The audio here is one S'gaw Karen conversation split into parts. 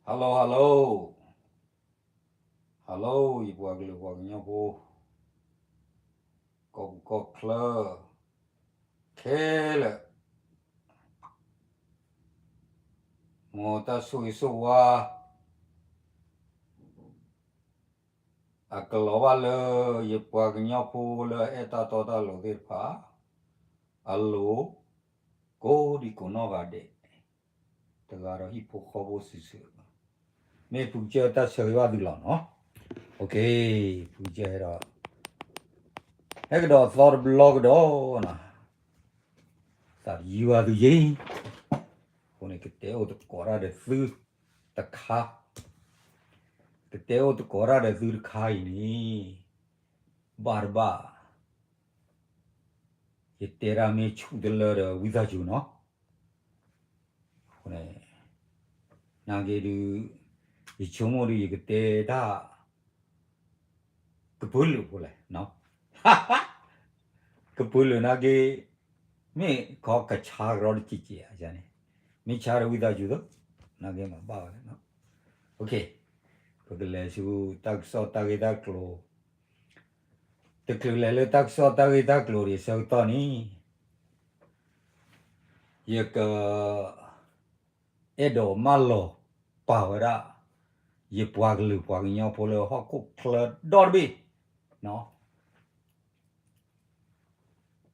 Hello, hello. Hello, ယပှၤကလုာ်ပှၤကညီဖိ, ကီၢ်ပူၤကီၢ်ချၢ ခဲလၢာ်, မ်တၢ်ဆိၣ်ဂ့ၤဆိၣ်ဝါ အကလီၤဘၣ်လၢယပှၤကညီဖိလၢအအဲၣ်တၢ်တီတၢ်လိၤသ့ၣ်တဖၣ် အလိၤ ကိးဒံကိးနီၢ်ဂၤဒဲး, တဂၤဒီးဟံၣ်ဖိဃီဖိစုာ်စုာ်, မ့ၢ်ဖုကစၢၢ်တၢ်ဆၢဂ့ၤဘၣ်သုလီၤနီၤ. ဖုကစၢၢ်ဟဲဒီး ဟဲကဒီးသီတဘျီကဒီးနီၤ, သးတယုၢ်ဘၣ်သုယ့ၢ်, အဃိန့ၣ် ကတဲအိၣ်သကိးတၢ်ဒီးသုတခါ, ကတဲအိၣ်သကိးတၢ်ဒီးသုတခါအံၤန့ၣ် ဘၣ်တဘၣ် ယတဲတၢ်မ့ၢ်ဆူၣ်တလၢဒီးဝံသးစူၤနီၤ. အဃိန့ၣ် နာ်က့ဒုး ယဆိကမိၣ်ဒုးယကတဲတၢ် ကပၢၤလုာ်ဖိလဲၣ်, ကပၢၤလုာ်နာ်က့ မ့ၢ်ခီကဆါကရီတစဲးစဲးဧါန့ၣ်, မ့ၢ်ဆါဒီးဝံသးစူၤသိး နာ်က့မၤဘၣ်ဝဲ, ပကလဲၤဆူတၢ်ကစီၣ်တၢ်ဂ့ၢ်တၢ်ကျိၤ, တချုးလဲၤလၢတၢ်ကစီၣ်တၢ်ဂ့ၢ်တၢ်ကျိၤဒံးဆၢကတီၢ်န့ၣ် ယက အဲၣ်ဒိးမၢလီၤပာ်ဝဲဒၣ် ယပှၤကလုာ်ပှၤကညီဖိလၢဟီၣ်ခိၣ်ချၢဒီတဘ့ၣ်,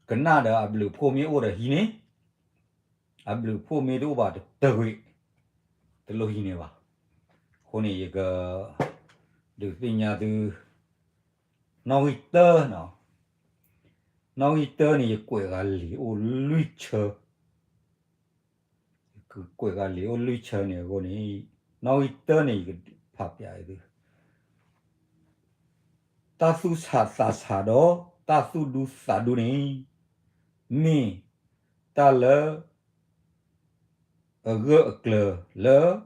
ကနၣ်ဒီးအဘျုးအဖှိၣ်မ့ၢ်အိၣ်ဒီးဟံးန့ၢ်, အဘျုးအဖှိၣ်မ့ၢ်တအိၣ်ဘၣ်တတဂ့ၤ, တလိၣ်ဟံးန့ၢ်ဘၣ်. အဃိန့ၣ် ယက ဒုးသ့ၣ်ညါသု နီၣ်ဂံၢ်တၢ, နီၣ်ဂံၢ်တၢန့ၣ် ယကွဲးဂၤလံာ်အိၣ်လွံၢ်ဆၢ, ယကွဲးဂၤလံာ်အိၣ်လွံၢ်ဆၢန့ၣ်အဃိန့ၣ် နီၣ်ဂံၢ်တၢန့ၣ် ယကဖးပျးအံၤသု တၢ်သူၣ်ဆးသးဆးဒီး တၢ်သူၣ်ဒူသးဒူန့ၣ် မ့ၢ်တၢ်လၢ အဂၢၢ်အကျၢၤလၢ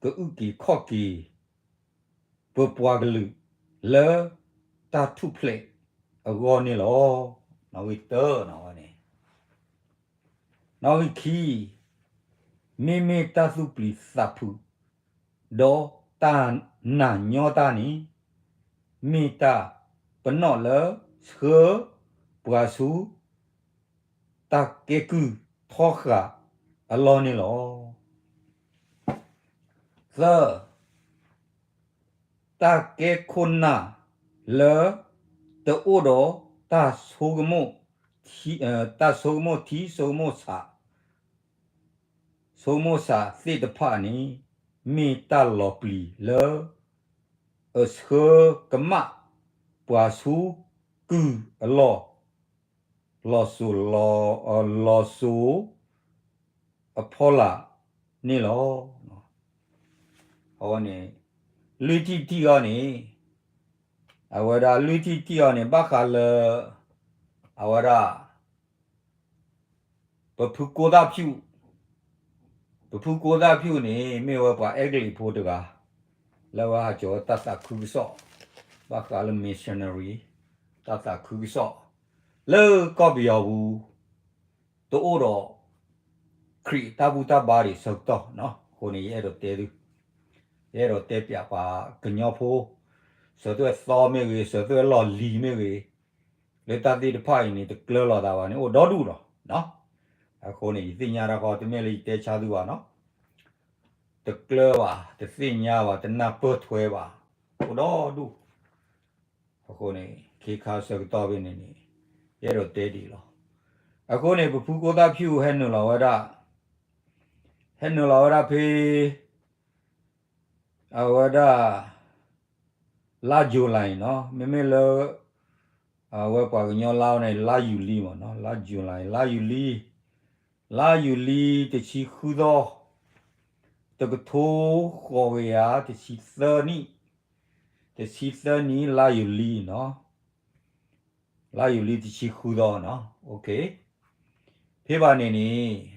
ကအုၣ်က့ၤခီၣ်က့ၤ ပပှၤကလုာ်လၢ တၢ်ထူၣ်ဖျဲးအဂီၢ်န့ၣ်လီၤ. နီၣ်ဂံၢ်တၢန့ၣ် နီၣ်ဂံၢ်ခံ, မ့မ့ၢ်တၢ်သူၣ်ပျံၤသးဖုး ဒီးတၢ်နာ်ညီတၢ်န့ၣ် မ့ၢ်တၢ်ပနီၣ်လၢဆှၢပှၤဆူ တၢ်ကဲကုၢ်ထီဃာ်အလီၢ်န့ၣ်လီၤ. သၢ, တၢ်ကဲခိၣ်နၢ်လၢ တအိၣ်ဒီးတၢ်ဆိကမိၣ်, တၢ်ဆိကမိၣ်ထံဆိကမိၣ်ဆး ဆိကမိၣ်ဆးသ့ၣ်တဖၣ်န့ၣ် မ့ၢ်တၢ်လီၤပျံၤလၢ အဆှၢကမၣ်ပှၤဆူကုၢ်အလီၢ် လီၤစိၤ, လီၤစိၤအဖီလာ်န့ၣ်လီၤ. အဝဲန့ၣ် လွံၢ်ထံၣ်တထံၣ်အံၤန့ၣ်, အဝဲဒၣ်လွံၢ်ထံၣ်တထံၣ်အံၤန့ၣ် ဘၣ်ဃးလၢ အဝဲဒၣ် ပဖုကိသၣ်ဖၠူၣ်, ပဖုကိသၣ်ဖၠူၣ်န့ၣ် မ့ၢ်ဝဲပှၤအဲကလံးဖိတဂၤ လၢအဝဲဟးကၠီၤဝဲတၢ်သးခုကစီၣ်, ဘၣ်ဃးလၢ missionary တၢ်သးခုကစီၣ် လၢကီၢ်ပယီၤပူၤ တအိၣ်ဒီး ခရံာ်တၢ်ဘူၣ်တၢ်ဘါဒံးဆၢကတီၢ်နီၤ. အဃိန့ၣ် ယအဲၣ်ဒိးတဲသု, ယအဲၣ်ဒိးတဲပျးပှၤကညီဖိ စၢၤသွဲၣ်သီမ့ၢ်ဂ့ၤ, စၢၤသွဲၣ်လီၢ်လံၤမ့ၢ်ဂ့ၤ, လၢတၢ်သ့ၣ်တဖၣ်အံၤန့ၣ် တကျၢၤလိာ်သးဘၣ်န့ၣ် အိၣ်ဒီဒူၣ်လီၤ. အဃိန့ၣ် ယသ့ၣ်ညါတၢ်ဃီ တမ့ၢ်လၢယတဲဆါသုဘၣ်နီၤ, တကျၢၤဘၣ်, တသ့ၣ်ညါဘၣ်, တနၢ်ပၢၢ်ထွဲဘၣ်, အိၣ်ဒီဒူၣ်. အဃိန့ၣ် ခ့ခါဆၢကတီၢ်ဖဲန့ၣ်န့ၣ် ယအဲၣ်ဒိးတဲဒ်အံၤလီၤ. အဃိန့ၣ် ပဖုကိသၣ်ဖၠူၣ်ဟဲနုာ်လီၤဝဲဒၣ်, ဟဲနုာ်လီၤဝဲဒၣ်ဖဲ အဝဲဒၣ် လါယူၤလံနီၤ, မ့မ့ၢ်လၢ အဝဲပှၤကညီလါန့ၣ် လါယူၤလံမ့ၢ်နီၤ, လါယူၤလံ, လါယူၤလံ, လါယူၤလံတဆံဃုသီ, တကထိဃိးကယၤတဆံသၢနံၣ်, တဆံသၢနံၣ် လါယူၤလံနီၤ, လါယူၤလံတဆံဃုသီနီၤ. ဖဲဘၣ်န့ၣ်န့ၣ်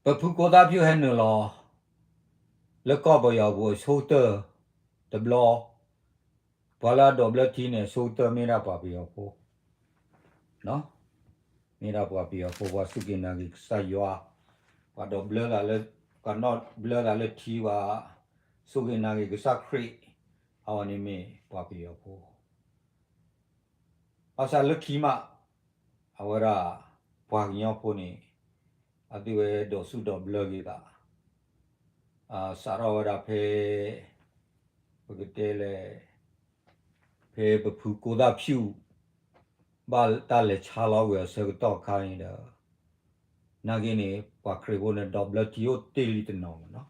ပဖုကိသၣ်ဖၠူၣ်ဟဲနုာ်လီၤ လၢကီၢ်ပယီၤပူၤအဆိကတၢၢ်တဘျီ, ပှၤလၢအဒိးဘျၢထံန့ၣ် အဆိကတၢၢ်မ့ၢ်ဒၣ်ပှၤပယီၤဖိ, မ့ၢ် မ့ၢ်ဒၣ်ပှၤပယီၤဖိ ပှၤစူၢ်က့ၤနာ်က့ၤကစၢ်ယွၤ, ပှၤဒိးဘျၢသးလၢ, ပှၤနီၣ်ဘျၢသးလၢထံ ပှၤစူၢ်က့ၤနာ်က့ၤကစၢ်ခရံာ်, အဝဲန့ၣ်မ့ၢ်ပှၤပယီၤဖိ ဘၣ်ဆၣ်လၢခံမး အဝဲဒၣ် ပှၤကညီဖိန့ၣ် အသုဝဲဒိးစူၢ်ဒိးဘျၢက့ၤသး, စးထီၣ်ဝဲဒၣ်ဖဲ ပကတဲလဲၣ်, ဖဲပဖုကိသၣ်ဖၠူၣ် ဘၣ်တၢ်လဲၤဆါလီၤကွံာ်အဆၢကတီၢ်အခါန့ၣ်ဒီး နာ်က့န့ၣ် ပှၤခရံာ်ဖိန့ၣ် ဒိးဘျၢထံအိၣ်တ့ၢ်လံတနီၤမးနီၤ,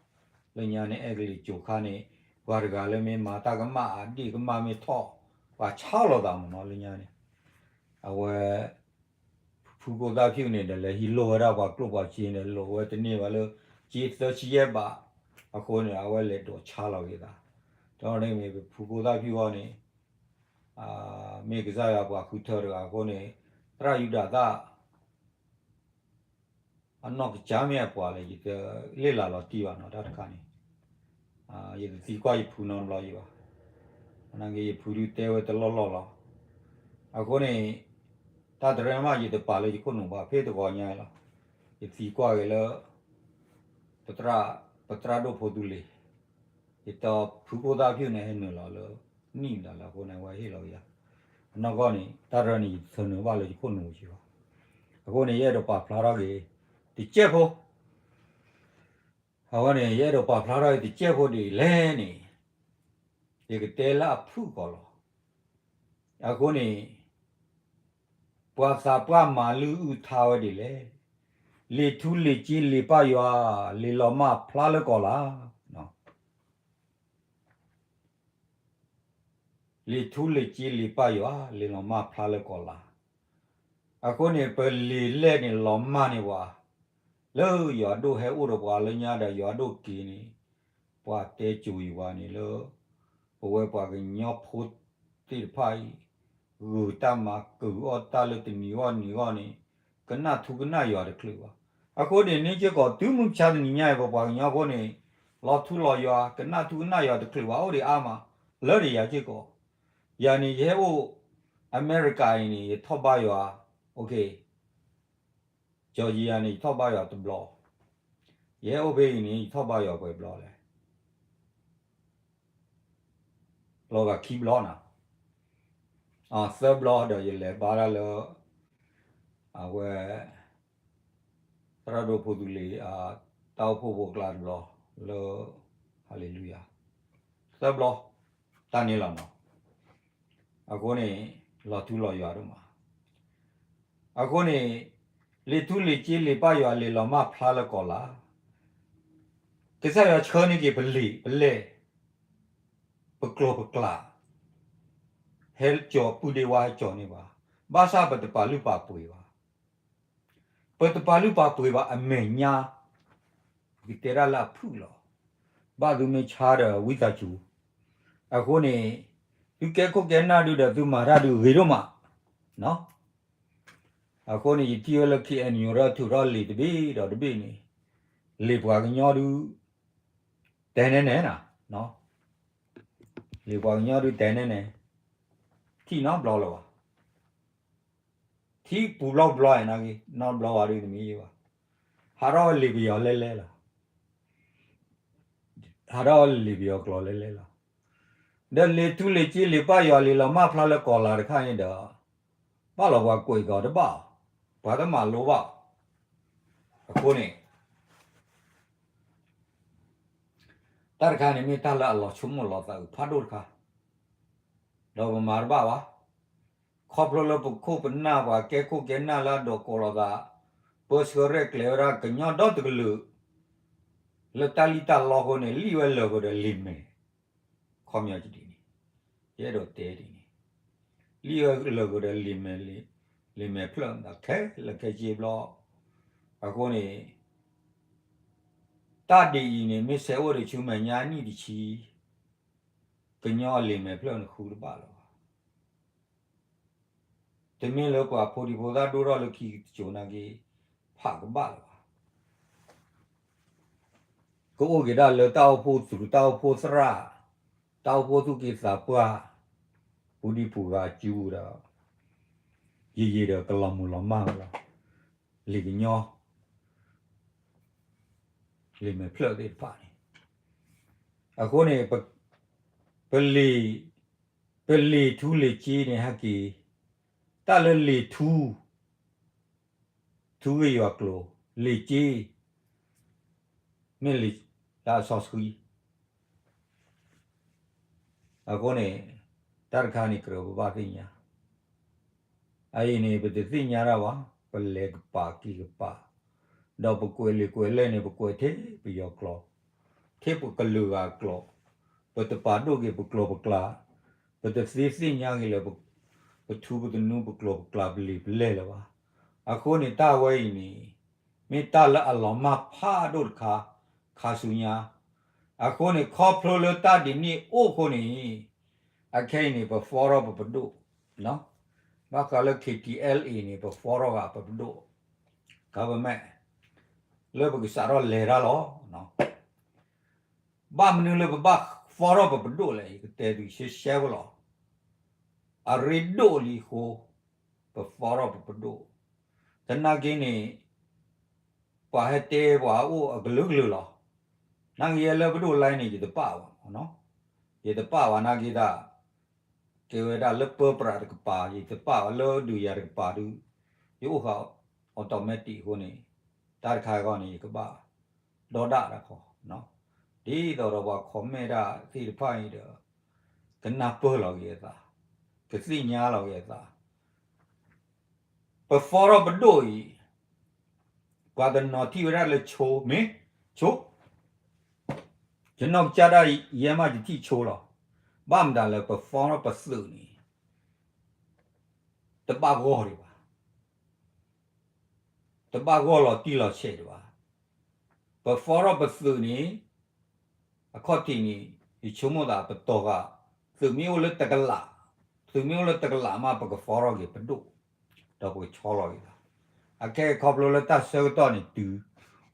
လၢညါန့ၣ် အဲကလံးကၠိၤခါန့ၣ် ပှၤတဂၤလၢမ့ၢ်မၤတၢ်ကမၣ် အဒ့ၣ်ကမၣ်မ့ၢ်ထီၣ် ပှၤဆါလိာ်သးမးနီၤ လၢညါန့ၣ်, အဝဲ ဖုကိသၣ်ဖၠူၣ်န့ၣ်ဒီး လဲၤဟံးလိၢ်ဝဲဒၣ်ပှၤကျိၣ်ပှၤစ့န့ၣ် လိၢ်ဝဲတန့ၢ်ဘၣ်လၢ စ့သၢဆံယဲၢ်ဘး, အဃိန့ၣ် အဝဲလဲၤဒိးဆါလီၤက့ၤသး, ဒီးန့ၣ်မ့ၢ်ပဖုကိသၣ်ဖၠူၣ်အီၤန့ၣ် မ့ၢ်ကစၢ်ယွၤပှၤဃုထၢတဂၤအဃိန့ၣ် သရၣ်ယူဒၤသၣ် အနီၢ်ကစၢ်မ့ၢ်အပှၤလဲၣ် ယတလ့ၣ်လၤလီၤတံၢ်ဘၣ်နီၤ တၢ်တခါန့ၣ်, ယတသံကွၢ်ယဖုနီတဘျီယံၤဘၣ်, နာ်က့ယဖုဒုးတဲဝဲတလီၢ်လီၢ်လီၤ, အဃိန့ၣ် တၢ်တရၢမး ယတပာ်လၢယခိၣ်နူာ်ဘၣ် ဖဲတဂီၤညါလီၤ, ယသံကွၢ်က့ၤလၢ ပသရၣ်ဒိၣ်ဖိသူလ့ၤ, ယတဲဖုကိသၣ်ဖၠူၣ်န့ၣ် ဟဲနုာ်လီၤလၢ နံၣ်မတၤလၢအဃိန့ၣ် အဝဲဟ့ၣ်လီၤက့ၤယၤ, အနီၢ်ကီၢ်န့ၣ် တၢ်တရၢန့ၣ် ယတဆၢနုာ်ဘၣ်လၢယခိၣ်နူာ်ဘၣ်, အဃိန့ၣ် ယအဲၣ်ဒိးပာ်ဖျါထီၣ်က့ၤ တစဲးဖိ အဝဲန့ၣ် ယအဲၣ်ဒိးပာ်ဖျါထီၣ်က့ၤတစဲးဖိဒ်လဲၣ်န့ၣ် ယကတဲလၢအဖုၣ်ကီးလီၤ, အဃိန့ၣ် ပှၤသးပှၢ်မၤလုၢ်အုၣ်ထါဝဲဒ်လဲၣ်, လံာ်ထူလံာ်စ့လံာ်ပၢ်ယွၤ လံာ်လီၤမၢ်ဖျါလၢကီးလၤ လံာ်ထူလံာ်စ့လံာ်ပၢ်ယွၤ လံာ်လီၤမၢ်ဖျါလၢကီးလၤ, အဃိန့ၣ် ပလံာ်လဲၢ်န့ၣ်လီၤမၢ်န့ၢ်ပှၤ, လၢယွၤဒိၣ်ဟဲအိၣ်ဒီးပှၤလၢညါဒီးယွၤဒိၣ်က့ၤန့ၣ်, ပှၤတဲစိၤယံၤဝဲန့ၣ်လၢ ပဝဲပှၤကညီဖိသ့ၣ်တဖၣ်အံၤ ဂုၤတၢ်မၤ ကုၤအီၣ်တၢ်လၢတနံၤဂီၢ်နံၤဂီၢ်န့ၣ် ကနၣ်ထူကနၣ်ယွၤတချုးဘၣ်, အဃိန့ၣ်န့ၣ်စ့ၢ်ကီး တုၤမုၢ်မဆါတနံၤညါအံၤ ပပှၤကညီဖိန့ၣ် လီၤထူလီၤယွၤ ကနၣ်ထူကနၣ်ယွၤတချုးဘၣ် အိၣ်ဒံးအါမး, လၢဒံးယၤစ့ၢ်ကီး, ယၤန့ၣ် ယဟဲအိၣ် အမဲရကၤအံၤန့ၣ် ယထီၣ်ဘါယွၤ, ကၠီၤယံၤယၤန့ၣ် ယထီၣ်ဘါယွၤတဘျီ, ယဟဲအိၣ်ဖဲအံၤန့ၣ် ယထီၣ်ဘါယွၤပှဲၤဘျီလဲၣ် လီၤဂာ်ခံဘျီနၤ, သၢဘျီဒီးယလဲၤဘါတၢ်လၢ အဝဲ သရၣ်ဒိၣ်ဖိသူလ့ၤ တၢ်အိၣ်ဖှိၣ်ဖိကျါတဘျီ လၢ ဟၤလ့လူယၤ သၢဘျီ တၢ်န့ၣ်လီၤနီၤ, အဃိန့ၣ် လီၤထူလီၤယွၤဒိၣ်မး အဃိန့ၣ် လံာ်ထူလံာ်စ့လံာ်ပၢ်ယွၤ လံာ်လီၤမၢ်ဖျါလၢကီးလၤ, ကစၢ်ယွၤဆှၢန့ၢ်က့ၤပလံာ်ပလဲၢ် ပကျိာ်ပကျဲ ဟဲကၠီၤပုၢ်ဒ့ဝါဟဲကၠီၤန့ၢ်ဘၣ်, ဘၣ်ဆၣ်ပတပာ်လုၢ်ပာ်ပှ့ၤဘၣ်, ပတပာ်လုၢ်ပာ်ပှ့ၤဘၣ်အမဲာ်ညါ, ပကတဲဒၣ်လၢအဖုၣ်လီၤ, ဘၣ်သုမ့ၢ်ဆါဒီးဝံသးစူၤ, အဃိန့ၣ် သုကဲခိၣ်ကဲနၢ်ဒုဒီးသုမၤတၢ်ဒုဂ့ၤဒိၣ်မး အဃိန့ၣ် ယထံၣ်ဝဲလၢ ခ့ၣ်အဲၣ်ယူၣ် ထူးထီၣ်လံာ်တဘ့ၣ်ဒီးတဘ့ၣ်န့ၣ်, လံာ်ပှၤကညီဒု တဲနဲနဲနၤ, လံာ်ပှၤကညီဒုတဲနဲနဲ, ထံၣ်နီတဘျီလၢၤဘၣ်, ထံၣ်ပူၤဘျီဘျီနာ်က့ နီတဘျီဝဲဒုတမံၤဘၣ်, ဟးထီၣ်ဝဲလံာ်ပယီၤလဲလဲလီၤ ဟးထီၣ်ဝဲလံာ်ပယီၤကျိာ်လဲလဲလီၤ, ဒီးလံာ်ထူလံာ်စ့လံာ်ပၢ်ယွၤ လံာ်လီၤမၢ်ဖျါလၢကီးလၤတခါန့ၣ်ဒီး ဘၣ်လီၤပှၤကွဲးကီးတဘၣ်, ပှၤတမၤလိဘၣ်, အဃိန့ၣ် တၢ်တခါန့ၣ်မ့ၢ်တၢ်လၢအလီၤဆိကမိၣ်လီၤသးအုးဖးဒိၣ်တခါ, ဒီးပမၤတဘၣ်ဘၣ်, ခီဖျိလၢပခိၣ်ပနၢ်ပှၤကဲခိၣ်ကဲနၢ်လၢအဒိးကိးလိာ်သး, ပၢဆှၢရဲၣ်ကျဲၤဝဲဒၣ်ကညီဒီတကလုာ်, လၢတၢ်လံၣ်တၢ်လီအဃိန့ၣ် လံၣ်ဝဲလၢာ်ကဒီးလံာ်မဲာ်, ခီပညီဒ်န့ၣ်, ယအဲၣ်ဒိးတဲဒ်န့ၣ်, လံၣ်ဝဲလၢာ်ကဒီးလံာ်မဲာ်, လံာ်မဲာ်ဖျၢၣ်ခဲလၢာ်ခဲဆ့ဘျီ, အဃိန့ၣ် တၢ်ဒ်အံၤန့ၣ် မ့ၢ်ဆဲးအိၣ်ဒီးဆူမဲာ်ညါနံၣ်တဆံ, ကညီအလံာ်မဲာ်ဖျၢၣ်န့ၣ်ဃုတဘၣ်လၢၤဘၣ်, တမ့ၢ်လၢပှၤဖိဒံဖိသၣ်ဒိၣ်ထီၣ်လၢခံကစိၤနာ်က့ ဖးကဘၣ်လၢၤဘၣ်, ကအိၣ်က့ၤဒၣ်လၢတၢ်အိၣ်ဖှိၣ်သူၣ် တၢ်အိၣ်ဖှိၣ်သရၣ်, တၢ်အိၣ်ဖှိၣ်သူၣ်က့သးပှၢ်, ပူၤဒံပူၤဂၤစုပူၤဒီး ယံာ်ယံာ်ဒီးကလီၤမုၢ်လီၤမၢ်ဝဲလီၤ. လံာ်ကညီ လံာ်မဲာ်ဖျၢၣ်သ့ၣ်တဖၣ်န့ၣ်, အဃိန့ၣ် ပလံာ်, ပလံာ်ထူလံာ်ကၠ့န့ၣ်ဟဲက့ၤ, တၢ်လၢလံာ်ထူ, ထူဂ့ၢ်ယွၤကျိာ်, လံာ်ကၠ့, မ့ၢ်လံာ်လၢအစီဆှံ အဃိန့ၣ် တၢ်တခါန့ၣ် ကြၢးပဘၣ်သ့ၣ်ညါ, အအံၤန့ၣ် ပတသ့ၣ်ညါတၢ်ဘၣ်, ပလဲၤကပၤက့ၤကပၤ, ဒီးပကွဲးလံာ်ကွဲးလဲၢ်န့ၣ် ပကွဲးထဲပယီၤကျိာ်, ထဲပကလုာ်ဂၤကျိာ်, ပတပာ်ဒိၣ်က့ၤပကျိာ်ပကျါ, ပတသ့သ့ၣ်ညါက့ၤလၢ ပထူပတနူပကျိာ်ပကျါပလံာ်ပလဲၢ်လၢၤဘၣ်. အဃိန့ၣ်တၢ်ဝဲအံၤန့ၣ် မ့ၢ်တၢ်လၢအလီၤမၢ်ဖးဒိၣ်တခါ ခါဆူညါ, အဃိန့ၣ် ခီဖျိလၢတၢ်ဒ်န့ၣ်အိၣ်အဃိန့ၣ်, အခဲအံၤန့ၣ် ပ form ထီၣ်ပပဒိၣ်, ဘၣ်ဃးလၢ K T L A န့ၣ် ပ form ထီၣ်ဃာ်ပပဒိၣ်, ကဘၣ်မဲာ် လၢပကစးထီၣ်လဲၤတၢ်လီၤ. ဘၣ်မနုၤလၢပဘၣ် form ထီၣ်ပပဒိၣ်လဲၣ်, ယကတဲသုရှဲရှဲဖိလီၤ. အရ့ဒိၣ်လံအဃိ ပ form ထီၣ်ပပဒိၣ်, သနာ်က့န့ၣ် ပှၤဟဲတဲပှၤအိၣ်အကလုာ်ကလုာ်လီၤ. နာ်က့ယဲလၢပဒိၣ်လဲန့ၣ် ယတပာ်ဘၣ်, ယတပာ်ဘၣ်နာ်က့တၢ် ကဲဝဲဒၣ်လၢပၢပြးတကပၤ ယတပာ်ဘၣ်, လၢဒုးယၤတကပၤဒုး ယအိၣ်ဃာ် automatic အဃိန့ၣ် တၢ်တခါအဂီၢ်န့ၣ် ယကဘၣ်ဒီဒၣ်တၢ်ခီ, ဒ်သိးဒီးပှၤ comment တၢ်သ့ၣ်တဖၣ်အံၤဒီး ကနၢ်ပၢၢ်လီၤက့ၤအသး, ကသ့ၣ်ညါလီၤက့ၤအသး ပ form ထီၣ်ပဒိၣ်အံၤ, ပှၤတနီၤထံၣ်ဝဲဒၣ်လၢဆိ, မ့ၢ်ဆိ, ယနီၢ်ကစၢ်ဒၣ်ယဲမးယထံၣ်ဆိလီၤ. ဘၣ်မတၤလဲၣ် ပ form ထီၣ်ပသုးန့ၣ် တဘၣ်ဂီၢ်ဒံးဘၣ်, တဘၣ်ဂီၢ်လီၤတံၢ်လီၤဆဲးဒံးဘၣ်. ပ form ထီၣ်ပသုးန့ၣ် အခီၣ်ထံးန့ၣ် ယဆိကမိၣ်သးပတီၢ်ဃာ်, သုးမ့ၢ်အိၣ်လၢတကလး, သုးမ့ၢ်အိၣ်လၢတကလးမး ပက form ထီၣ်က့ၤပဒိၣ်, ဒီးပကဆီလီၤက့ၤသး, အခဲအံၤခီဖျိလၢတၢ်ဆၢကတီၢ်န့ၣ်တုၤ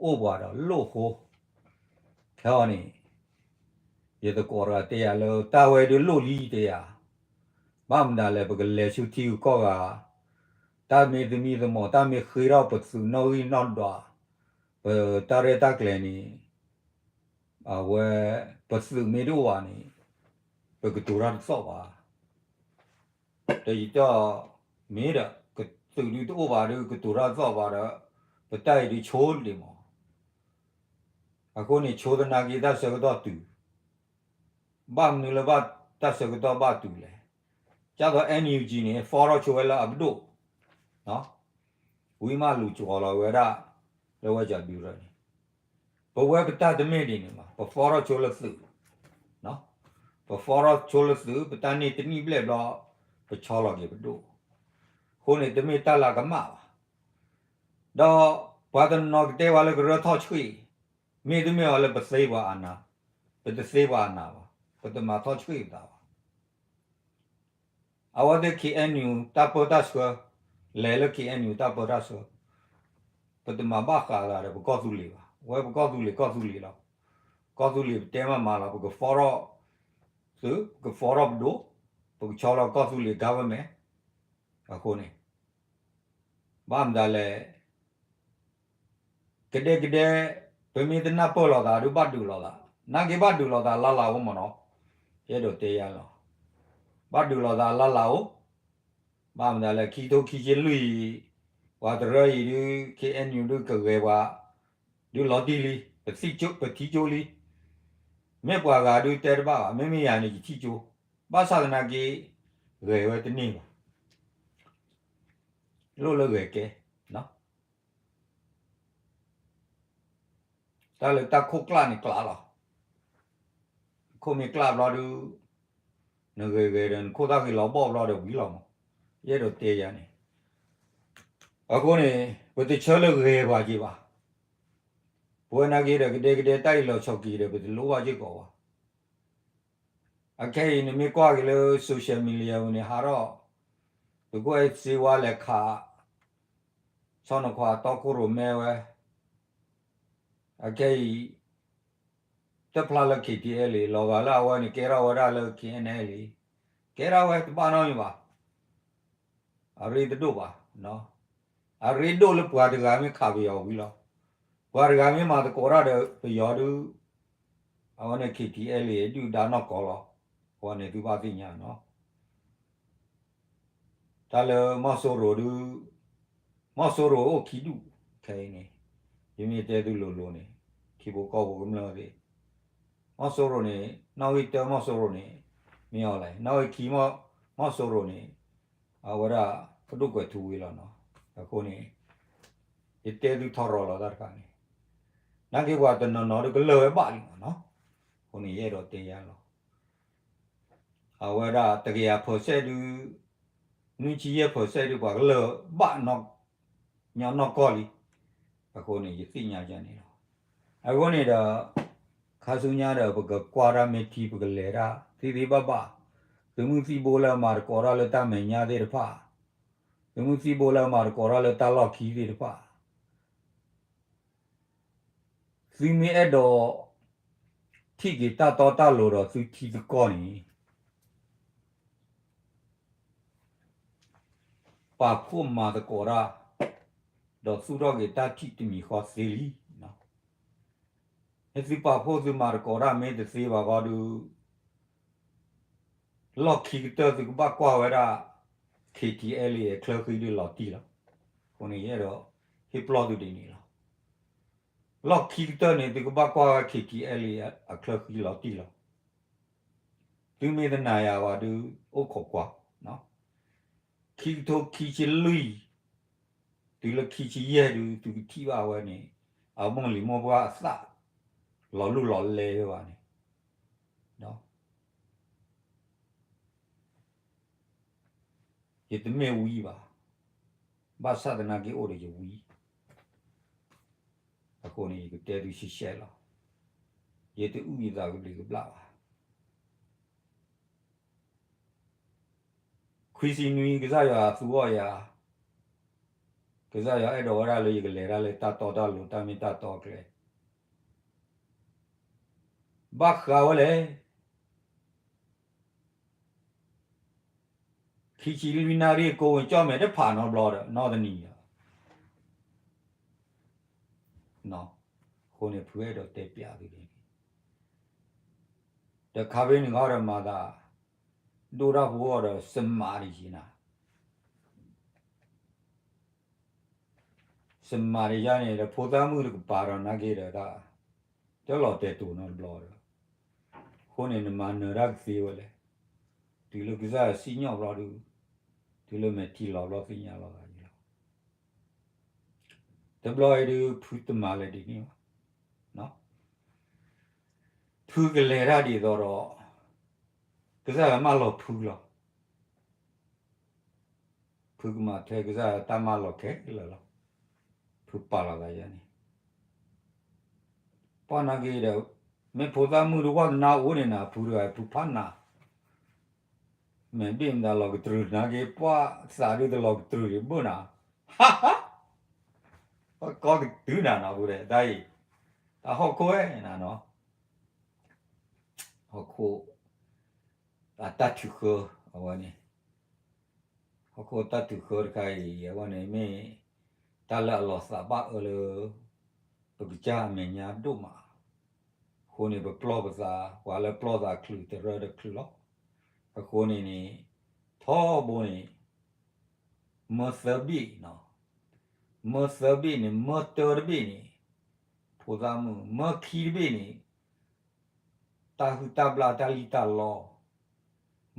အိၣ်ပှၤဒီးလိၣ်အဃိ, ခဲအံၤန့ၣ် ယသကိးတဂၤတဲယၤလၢတၢ်ဝဲဒုးလိၣ်လံတဲယၤ, ဘၣ်မတၤလဲၣ် ပကလဲၤဆူထံဂုၤကီၢ်ဂၤ, တၢ်မ့ၢ်သမံသမိး တၢ်မ့ၢ်ဃ့ထီၣ်ပသုးနီၣ်ဂံၢ်နီၣ်ဒွး, ပတၢ်ရဲၣ်တၢ်ကျဲၤန့ၣ်, အဝဲ ပသုးမ့ၢ်တအိၣ်ဘၣ်န့ၣ် ပကတိၤတၢ်တသီၣ်ဘၣ်. ဒီးယတဲအီၤ, မ့ၢ်ဒီး ကသုးဒုးတအိၣ်ဘၣ်ဒီး ကတိၤတၢ်တသီၣ်ဘၣ်ဒီး ပတၢ်အံၤဒုးဆိဒံးမး. အဃိန့ၣ် ဆိသနာ်က့တၢ်ဆၢကတီၢ်တုၤ, ဘၣ်မနုၤလၢဘၣ်တၢ်ဆၢကတီၢ်ဘၣ်တုၤလဲၣ်. ဒ်သိး N U G န့ၣ် form ထီၣ်ဆိဝဲလၢအပဒိၣ်, ဝံၤမးလူၤကွီၤလီၤဝဲဒၣ် လၢဝဲကၠီဒုရၢန့ၣ်, ပဝဲပတၢ်တမ့ၢ်ဒ်န့ၣ်ဘၣ်, ပ form ထီၣ်ဆိလၢသုး, ပ form ထီၣ်ဆိလၢသုး ပတၢ်န့ၢ်တနံၣ်ဘျဲၣ်ဘျီ ပဆီလီၤက့ၤပဒိၣ်, အဃိန့ၣ် တမ့ၢ်တၢ်လၢကမၣ်ဘၣ်. ဒီးပှၤတနီၤကတဲဝဲလၢကရၢထီၣ်ဆှံ, မ့တမ့ၢ်အီၤလၢပသ့ပှၤအနး, ပတသ့ပှၤအနးဘၣ်, ပတမၤထီၣ်ဆှံပသးဘၣ်. အဝဲသ့ၣ် K N U တၢ်ပၢတၢ်ဆှၢ, လဲၤလၢ K N U တၢ်ပၢတၢ်ဆှၢ, ပတမၤဘၣ်ဃးသးဒီးပကီၢ်သူလ့ၤဘၣ်. ဝဲပကီၢ်သူလ့ၤ ကီၢ်သူလ့ၤလီၤ. ကီၢ်သူလ့ၤပတဲမးမၤလီၤ, ပက form ထီၣ်သုး, ပက form ထီၣ်ပဒိၣ်, ပကဆီလီၤကီၢ်သူလ့ၤ government အဃိန့ၣ် ဘၣ်မတၤလဲၣ် ကဒဲကဒဲ, ပမ့ၢ်တနၢ်ပၢၢ်လိာ်သးဒီးဘၣ်ဒုးလိာ်သး, နာ်က့ဘၣ်ဒုးလိာ်သးလၢ်လၢ်အိၣ်မးနီၤ, ယအဲၣ်ဒိးတဲယၤလီၤ. ဘၣ်ဒုးလိာ်သးလၢ်လၢ်အိၣ်, ဘၣ်မတၤလဲၣ် ခံထိခံဆံလွံၢ်အံၤ, ပှၤတရၢအံၤဒုး K N U ဒုးကဂဲၤပှၤ, ဒုးလီၤတံၢ်လံ, ပထံၣ်ကၠိလံ, မ့ၢ်ပှၤဂၤဒုးတဲတဘၣ်ဘၣ်, မ့မ့ၢ်ယၤန့ၣ်ယထံၣ်ကၠိ, ဘၣ်ဆၣ်သနာ်က့ ဂဲၤဝဲတန့ၢ်ဘၣ်, လိၣ်လၢဂဲၤကဲ တၢ်လၢတၢ်ခိၣ်ကျၢ်န့ၣ်ကျၢ်လီၤ. ခိၣ်မ့ၢ်ကျၢ်ဘျီဒုး, နဂဲၤဂဲၤဒီးနခိၣ်သၣ်ဂ့ၤလီၤဘီၣ်ဘျီဒီးဝံၤလီၤမး, ယအဲၣ်ဒိးတဲယၤန့ၣ်. အဃိန့ၣ် ပတဆၢလၢဂဲၤပှၤက့ၤဘၣ်. ပဝဲနာ်က့ဒီးကဒဲကဒဲတၢ်အံၤလီၤဆီၣ်က့ၤဒီး ပတလိၣ်ဘၣ်စ့ၢ်ကီးဘၣ်. အခဲအံၤနမ့ၢ်ကွၢ်က့ၤလၢ social media န့ၣ် ဟးထီၣ်, သုးခိၣ်အဲၣ်စ့ဝါလဲၤခး ဆီၣ်နခွါတီခိၣ်ရိၣ်မဲဝဲ, အခဲအံၤ တဖျါလၢ K T L လံ, လီၤဂာ်လၢအဝဲန့ၣ် ကဲထီၣ်ဝဲဒၣ်လၢ K N L လံ, ကဲထီၣ်ဝဲတဘၣ်နီတမံၤဘၣ်. အရ့တဒိၣ်ဘၣ်. အရ့ဒိၣ်လၢပှၤတဂၤမ့ၢ်ခးပယီၤဝံၤလီၤ. ပှၤတဂၤမ့ၢ်မၤသကိးတၢ်ဒီးပယီၤဒုး အဝဲန့ၣ် K T L A ဒုၣ်ဒါနီၢ်ကီၢ်လီၤ. အဝဲန့ၣ်သုဘၣ်သ့ၣ်ညါနီၤ. တၢ်လၢမီၢ်စိရိၤဒုး မီၢ်စိရိၤအိၣ်ခံဒူၣ် ခဲအံၤန့ၣ် ယမ့ၢ်တဲသုလိၤလိၤန့ၣ် ထံဖိကီၢ်ဖိကမျၢၢ်သ့ၣ် မီၢ်စိရိၤန့ၣ် နီၣ်ဂံၢ်တၢ မီၢ်စိရိၤန့ၣ် မ့ၢ်အီၤလဲၣ် နီၣ်ဂံၢ်ခံ မီၢ်စိရိၤန့ၣ် အဝဲဒၣ် ပဒိၣ်ကွဲးထူဝံၤလီၤနီၤ. အဃိန့ၣ် ယတဲသုထီရီၤလီၤတၢ်တခါန့ၣ် နာ်က့ပှၤတနီၤနီၤဒုးကလၢာ်ဝဲဘၣ်လံမးနီၤ. အဃိန့ၣ် ယအဲၣ်ဒိးတဲယၤလီၤ. အဝဲဒၣ်တကယၤ percent ဒုး နွံဆံယဲၢ် percent ဒုး ပှၤကလၢာ်ဘၣ် ညီနီၢ်ကီၢ်လံ. အဃိန့ၣ် ယသ့ၣ်ညါယၤန့ၣ်လီၤ. အဃိန့ၣ်ဒီး ခါဆူညါဒီး ပကကွၢ်တၢ်မ့ၢ်ထံ ပကလဲၤတၢ်သ့သ့ဘၣ်ဘၣ်, သုးမုၢ်သံၣ်ဘိလၢအမၤသကိးတၢ်လၢတၢ်မဲာ်ညါသ့ၣ်တဖၣ်, သုးမုၢ်သံၣ်ဘိလၢအမၤသကိးတၢ်လၢတၢ်လီၢ်ခံသ့ၣ်တဖၣ် သုမ့ၢ်အဲၣ်ဒိး ထံၣ်က့ၤတၢ်တီတၢ်လိၤဒီးသုထံသုကီၢ်န့ၣ် ပာ်ဖှိၣ်မၤသကိးတၢ် ဒီးသူၣ်ထီၣ်က့ၤတၢ်ထံၣ်တမံၤဃီသ့လံ. မ့ၢ်သုပာ်ဖှိၣ်သုမၤသကိးတၢ်မ့ၢ်တသ့ဘၣ်ဃီဒုး လီၢ်ခံကတၢၢ်သုကဘၣ်ကွၢ်ဝဲဒၣ် K T L A အချၢဃံဒုးလီၤတံၢ်လီၤ. အဃိန့ၣ်ယအဲၣ်ဒိးဟ့ၣ်ပျီၢ်သုဒ်န့ၣ်လီၤ. လီၢ်ခံကတၢၢ်န့ၣ် သုကဘၣ်ကွၢ်ဝဲ K T L A အချၢဃံလီၤတံၢ်လီၤ. သုမ့ၢ်တနာ်ယၤဘၣ်ဒုး အိၣ်ခိးကွၢ် ခံကထိခံဆံလွံၢ် တုၤလၢခံဆံယဲၢ်ဒုး သုကထံၣ်ဘၣ်ဝဲန့ၣ် အမိၢ်လံၤမိၢ်ပှၢ်အသၣ် လီၤလူၢ်လီၤလဲဝဲဘၣ်န့ၣ် ယတမ့ၢ်ဝံဘၣ်. ဘၣ်ဆၣ်သနာ်က့အိၣ်ဒီးယဝံ, အဃိန့ၣ် ယကတဲသုရှဲရှဲလီၤ. ယတအုၣ်ယသးကဘျံးကဘျၣ်ဘၣ်. ခွံဆံနွံ ကစၢ်ယွၤသူအီၣ်ယၤ, ကစၢ်ယွၤအဲၣ်ဒိးဝဲဒၣ်လၢယကလဲၤတၢ်လၢတၢ်တီတၢ်လိၤ တၢ်မ့ၢ်တၢ်တီအကျဲ, ဘၣ်ဃးဝဲလဲၣ်. ခံဆံလွံၢ်နၣ်ရံၣ် ကိးဝံၤကၠီၣ်မဲာ်တဖးနီတဘျီဒီး နီၢ်တနံၤဒီး အဃိန့ၣ် ဖုအဲၣ်ဒိးတဲပျးသုန့ၣ် တခါဖဲန့ၣ်ဃီဒီးမၤသး ဒိၣ်တၢ်ဖိအီၤဒီး စမးတယံၤနၤ စမးတယါန့ၣ်ဒီး ဖိသၣ်မုၣ်တကပၤဒီးနာ်က့ဒီး တၢ်လီၤတဲာ်တိာ်နီတဘျီဒီး အဃိန့ၣ် နမၤနၢၤတၢ်ကသ့ဝဲလဲၣ်. တုၤလၢကစၢ်ယွၤစံၣ်ညီၣ်ဘျီဒုး တုၤလၢမဲာ်ထံလီၤဘျီသ့ၣ်ညါလီၤသးန့ၣ်လီၤ. တဘျီအံၤဒုး ဖုတမၤလဲၤဒ်န့ၣ်ဘၣ်. ဖုကလဲၤတၢ်ဒ်သိးဒီး ကစၢ်ယွၤမၢလီၤဖုလီၤ. ဖုကမၤထွဲကစၢ်ယွၤတၢ်မၢလီၤခဲလၢာ်လီၤ. ဖုပာ်လီၤသးယါန့ၣ် ပှၢ်နာ်က့ဒီး မ့ၢ်ဖိသၣ်မုၣ်တဝၢ်ကနါအိၣ်န့ၣ်နၤ ဖုတဂၤဖုဖးနၤ မဲာ်ဘ့ၣ်မတၤလီၤကတြူာ်နာ်က့ ပှၢ်သးဒုးတလီၤကတြူာ်ဒံးဘၣ်နၤ ဟါဟါ ပှၤကီကတုၤနၤနီၤ ဖုဒီးတၢ်အံၤ တၢ်ဟီၣ်ခိၣ်ဝဲနၤနီၤ ဟီၣ်ခိၣ် အတၢ်ထုးဃၢ အဝဲန့ၣ် ဟီၣ်ခိၣ်တၢ်ထုးဃၢတခါအံၤ အဝဲန့ၣ်မ့ၢ် တၢ်လၢအလီၤသးဘၣ်အၢလၢ ပကစၢ်အမဲာ်ညါဒိၣ်မး အဃိန့ၣ် ပပျီၢ်ပသး ပှၤလၢပျီၢ်သးချုးတရၢတချုးလီၤ. အဃိန့ၣ်န့ၣ် ထီဘိန့ၣ် မၢသၢဘ့ၣ်နီၤ, မၢသၢဘ့ၣ်န့ၣ် မၢတၢတဘ့ၣ်န့ၣ် ဖိသၣ်မုၣ်, မၢခံတဘ့ၣ်န့ၣ် တၢ်ဟုၣ်တၢ်ဘျၣ်တၢ်လံၣ်တၢ်လီ,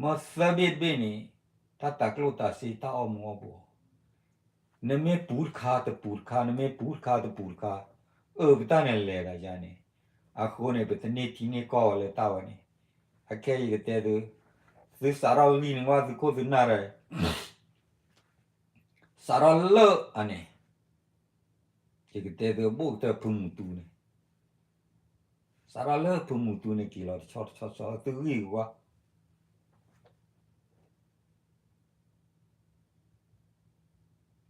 မၢသၢဘ့ၣ်တဘ့ၣ်န့ၣ် တၢ်တၤကျိၣ်တၤစ့တၢ်အီၣ်မူအီၣ်ဘှီး နမ့ၢ်ပူၤတခါတပူၤတခါ နမ့ၢ်ပူၤတခါတပူၤတခါ အၢ ပတၢ်န့ၣ်လဲၤသးယါန့ၣ်, အဃိန့ၣ် ပတန့ၢ်ထံန့ၢ်ကီၢ်ဝဲလၢတၢ်ဝဲန့ၣ်, အခဲအံၤယကတဲသု, သုစးထီၣ်ဂံၢ်န့ၣ်ဝဲ သုခိၣ်သုနၢ်ဒီး စးထီၣ်လၢအန့ၣ်, ယကတဲသု ဘိၣ်ကတၢၢ်ဖုမူတူန့ၣ်, စးထီၣ်လၢဖုမူတူန့ၣ်က့ၤလီၤတဆီတဆီဆီ သုဂံၢ်ကွၢ်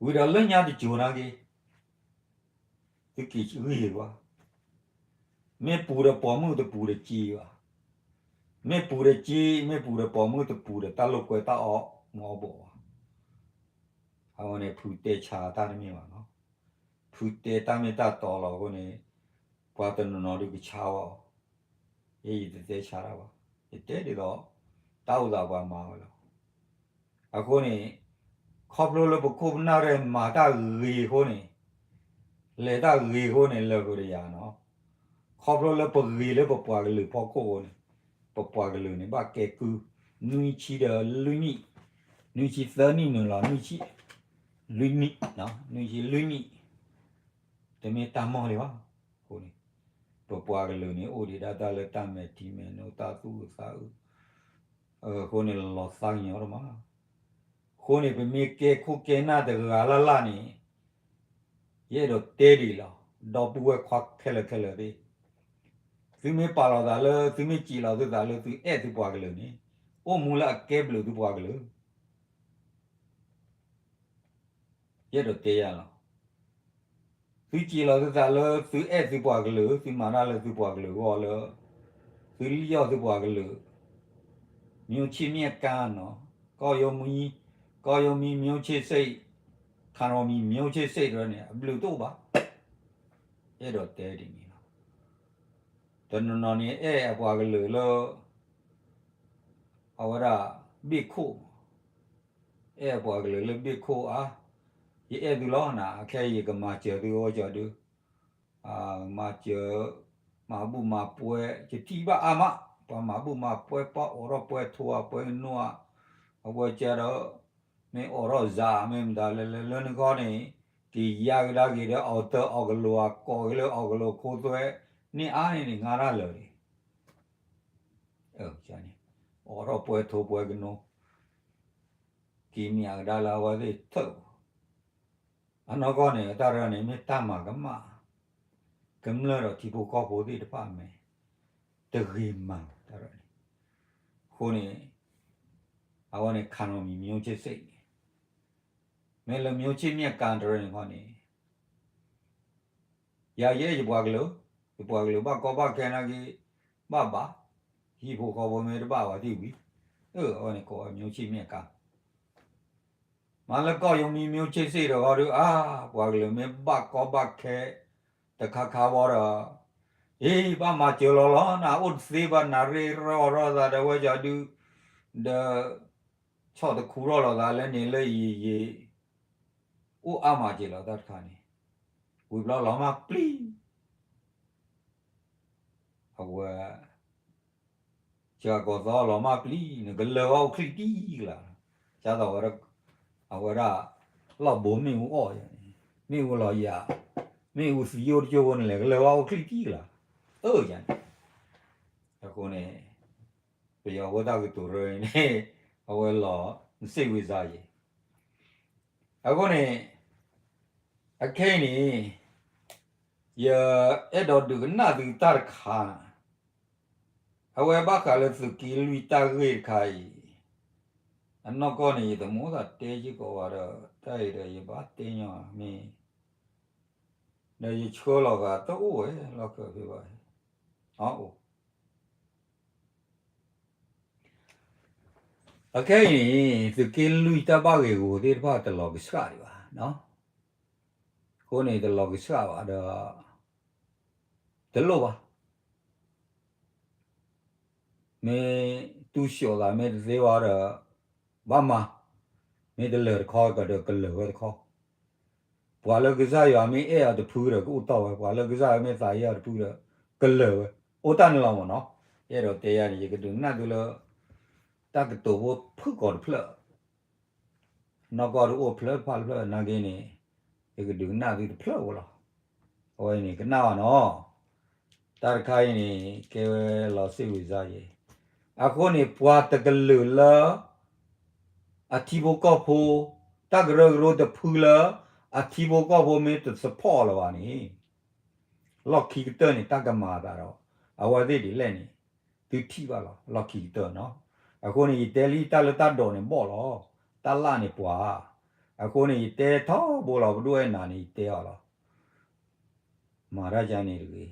ဝံၤဒီးလၢညါတစိၤနာ်က့, သုက့ၤဂံၢ်ကွၢ်, မ့ၢ်ပူၤဒီးပိာ်မုၣ်တပူၤဒီးစ့ဘၣ်, မ့ၢ်ပူၤဒီးစ့ မ့ၢ်ပူၤဒီးပိာ်မုၣ်တပူၤဒီးတၢ်လိာ်ကွဲတၢ်အီၣ်မူအီၣ်ဘှီးဘၣ် အဝဲန့ၣ်ဖုတဲဆါတၢ်တမ့ၢ်ဘၣ်နီၤ, ဖုတဲတၢ်မ့ၢ်တၢ်တီလီၤအဃိန့ၣ်, ပှၤတနီၤနီၤဒုးကဆါအီၤ, ယဲယတတဲဆါတၢ်ဘၣ်, ယတဲဒ်သိး တၢ်အိၣ်သးပှၤမၤဝဲလီၤ. အဃိန့ၣ်, ခီဖျိလၢပခိၣ်ပနၢ်ရဲၣ်မၤတၢ်ဂ့ၤအဃိန့ၣ်, လဲၤတၢ်ဂ့ၤအဃိန့ၣ် လၢာ်ဃုာ်တယၤနီၤ, ခီဖျိလၢပဂ့ၤလၢပပှၤကလုာ်ဖီခိၣ်အဃိန့ၣ်, ပပှၤကလုာ်န့ၣ် ဘၣ်ကဲကုၢ်, နွံဆံဒီးလွံၢ်နံၣ်, နွံဆံသၢနံၣ်နုာ်လီၤ နွံဆံ, လွံၢ်နံၣ်, နွံဆံလွံၢ်နံၣ်, တမ့ၢ်တၢ်မီၢ်လံဘၣ်, အဃိန့ၣ်, ပပှၤကလုာ်န့ၣ် အိၣ်ဒံးဒၣ်တၢ်လၢတၢ်မဲာ်ထံမဲာ်နိ တၢ်သူၣ်အုးသးအုး, အဃိန့ၣ်လီၤသးကညီၤဒိၣ်မး, အဃိန့ၣ် ပမ့ၢ်ကဲခိၣ်ကဲနၢ်တဂၤလၢ်လၢ်န့ၣ်, ယအဲၣ်ဒိးတဲဒ်အံၤလီၤ, ဒီပုၢ်ဝဲၢ်ခွါခဲလၢာ်ခဲလၢာ်သ့ၣ်, သုမ့ၢ်ပာ်လီၤသးလၢ သုမ့ၢ်စံးလီၤသုသးလၢသုအဲၣ်သုပှၤကလုာ်န့ၣ်, အိၣ်မူလၢအကဲဘျုးသုပှၤကလုာ် ယအဲၣ်ဒိးတဲယၤလီၤ, သုစံးလီၤသုသးလၢသုအဲၣ်သုပှၤကလုာ် သုမၤတၢ်လၢသုပှၤကလုာ်အဂီၢ်လၢ သုလံၣ်အီၣ်သုပှၤကလုာ်, မျိုးချစ်မြတ်ကန်းနီၤ, ကီၢ်ယိမံၤ, ကီၢ်ယိမံၤ မျိုးချစ်စိတ်, ခါရီမံၤ မျိုးချစ်စိတ် တရၢန့ၣ် အဘျုးတအိၣ်ဘၣ်, ယအဲၣ်ဒိးတဲဒ်န့ၣ်လီၤ, တနီၤနီၤန့ၣ် အဲၣ်အပှၤကလုာ်လၢ အဝဲဒၣ် ဘ့ၣ်ခိၣ်, အဲၣ်အပှၤကလုာ်လၢဘ့ၣ်ခိၣ်အါ, ယအဲၣ်သုလီၤနၤ အခဲအံၤယကမၤစၢၤသုအဝဲကီဒု, မၤစၢၤ, မၤဘူၣ်မၤပှဲၤ ယထံၣ်ဘၣ်အါမး, ပှၤမၤဘူၣ်မၤပှဲၤ ပှၤအိးထီၣ်ပှဲၤထိးဧါ ပှဲၤကနိဧါ, အဝဲကဒီး မ့ၢ်အိးထီၣ်စါ မ့ၢ်မတၤလဲၣ်လဲၣ်လၢနဂီၢ်န့ၣ်, က့ၤယါကဒါက့ၤဒီးအီၤတၢ်အီၣ်ကလိာ်အကိးက့ၤလၢ အီၣ်ကလိာ်ခိသွဲ, န့ၢ်အါန့ၣ်န့ၣ် ငါတၢ်လၢာ်န့ၣ်, န့ၣ်, အိးထီၣ်ပှဲၤထိးပှဲၤကနိ, က့ၤမ့ၢ်အကဒါလၢအဝဲသ့ၣ်ထၢၣ်, အနီၢ်ကီၢ်န့ၣ် တၢ်ရၢန့ၣ် မ့ၢ်တၢ်မၤကမၣ်, ကမျၢၢ်ဒီးထံဖိကီၢ်ဖိသ့ၣ်တဖၣ်အမဲာ်, တဂ့ၤမၤတၢ်ရၢန့ၣ်, အဃိန့ၣ်, အဝဲန့ၣ် ခါနီမံၤ မျိုးချစ်စိတ်န့ၣ်, မ့ၢ်လၢ မျိုးချစ်မြတ်ကန်း တရၢန့ၣ်ခီန့ၣ် ယၤယအဲၣ်ယပှၤကလုာ်, ယပှၤကလုာ်ဘၣ်ကီဘၣ်ခဲနာ်က့, ဘၣ်ဘၣ်, ဟံၣ်ဖိဃီဖိမ့ၢ်တဘၣ်ဝဲသ့ၣ်ဝံၤ, အဝဲန့ၣ်ကိးဝဲ မျိုးချစ်မြတ်ကန်း, မ့ၢ်လၢကီၢ်ယိမံၤ မျိုးချစ်စိတ် တခီဒုး အါ, ပှၤကလုာ်မ့ၢ်ဘၣ်ကီဘၣ်ခဲ, တခါခါဝဲဒီး, အ့ ဘၣ်မၤစၢၤလီၤလီၤ နအိၣ်တသ့ဘၣ် နရ့ရၢအီၤထီၣ်သးဒီးဝဲကီဒု, ဒီး ဆီၣ်တခူထီၣ်လိာ်သးလၢန့ၣ်လၢယံာ်ယံာ်, အိၣ်အါမးက့ၤလီၤတၢ်တခါန့ၣ်, ဝံၤဘျီလီၤမၢ်ပျံၤ, အဝဲ ကကိးသီလီၤမၢ်ပျံၤ နကလၢၤဝဲအိၣ်ချံတံၢ်ကလး, ကသိးဝဲ, အဝဲဒၣ် လီၢ်ဘိမ့ၣ်အူအီၣ်, မ့ၣ်အူလီၤယၤ, မ့ၣ်အူသံအိၣ်တကၠိဖိန့ၣ်လဲၣ် ကလၢၤဝဲအိၣ်ချံတံၢ်ကလး, အၢယၤန့ၣ်, အဃိန့ၣ် ပယီၤဖိတၢ်ကတိၤရၢန့ၣ် အဝဲလီၤ စိတ်ဝင်စားယဲၢ်, အဃိန့ၣ် အခဲအံၤန့ၣ် ယအဲၣ်ဒိးဒုးကနၣ်သုတၢ်တခါ, အဝဲဘၣ်ဃးလၢသုးက့လွံၢ်တၢ်ဂ့ၢ်တခါအံၤ, အနီၢ်ကီၢ်န့ၣ် ယတမ့ၢ်သးတဲစ့ၢ်ကီးဘၣ်ဒီး တၢ်အံၤဒီးယဘၣ်တဲညီမ့ၢ်, ဒီးယဆှၢလီၤဂာ်တအိၣ်ဝဲလီၢ်ခၢၣ်ဖဲဘၣ်, အအိၣ် အခဲအံၤန့ၣ် သုးက့လွံၢ်တၢ်ဘၣ်ဂ့ၢ်ဂီၤသ့ၣ်တဖၣ်တလီၤကဆှၣ်ဒံးဘၣ်, အဃိန့ၣ်တလီၤကဆှၣ်ဘၣ်ဒီး တလိၣ်ဘၣ်, မ့ၢ်တူၢ်ဆှီၣ်သးမ့ၢ်တသ့ဝဲဒီး ဘၣ်မၤ, မ့ၢ်တလၢၤတခီကဒီးကလၢၤဝဲတခီ, ပှၤလၢကစၢ်ယွၤမ့ၢ်အဲၣ်အီၤတဖုဒီးကအိၣ်တီၢ်ဝဲ, ပှၤလၢကစၢ်ယွၤမ့ၢ်သးအီၤတဖုဒီး ကလၢၤဝဲ, အိၣ်တၢ်န့ၣ်လီၤမ့ၢ်နီၤ, ယအဲၣ်ဒိးတဲယၤန့ၣ် ယကဒုးကနၣ်သုလၢ တၢ်ကတိၤဖိဖုၣ်ကိာ်တဖျၢၣ် နီၢ်ကီၢ်တအိၣ်ဖျၢၣ်တဖၣ်တဖျၢၣ်နာ်က့န့ၣ်, ယကဒုးကနၣ်သုတဖျၢၣ်ဖိလီၤ, အဝဲန့ၣ်ကနၣ်ဘၣ်နီၤ, တၢ်တခါအံၤန့ၣ် ကဲဝဲလီၤစိတ်ဝင်စားယဲၢ်, အဃိန့ၣ် ပှၤတကလုာ်လၢ အထံဖိကီၢ်ဖိ, တၢ်ကရၢကရိတဖုလၢ အထံဖိကီၢ်ဖိမ့ၢ်တ support လၢၤဘၣ်န့ၣ် လီၢ်ခံကတၢၢ်န့ၣ် တၢ်ကမၤအသးဒီး အဝဲသ့ၣ်ဒ်လဲၣ်န့ၣ် သုထံၣ်ဘၣ်လီၤ လီၢ်ခံကတၢၢ်နီၤ, အဃိန့ၣ် ယတဲလံတၢ်လၢတၢ်ဒိးန့ၣ်ဘီၣ်လီၤ, တၢ်လၢ်န့ၣ်ပှၤ, အဃိန့ၣ် ယတဲထီဘိလီၤ ပဒိၣ်အဲၣ်နၤန့ၣ် ယတဲအီၤလီၤ မၤတၢ်ယါန့ၣ်တဂ့ၤ,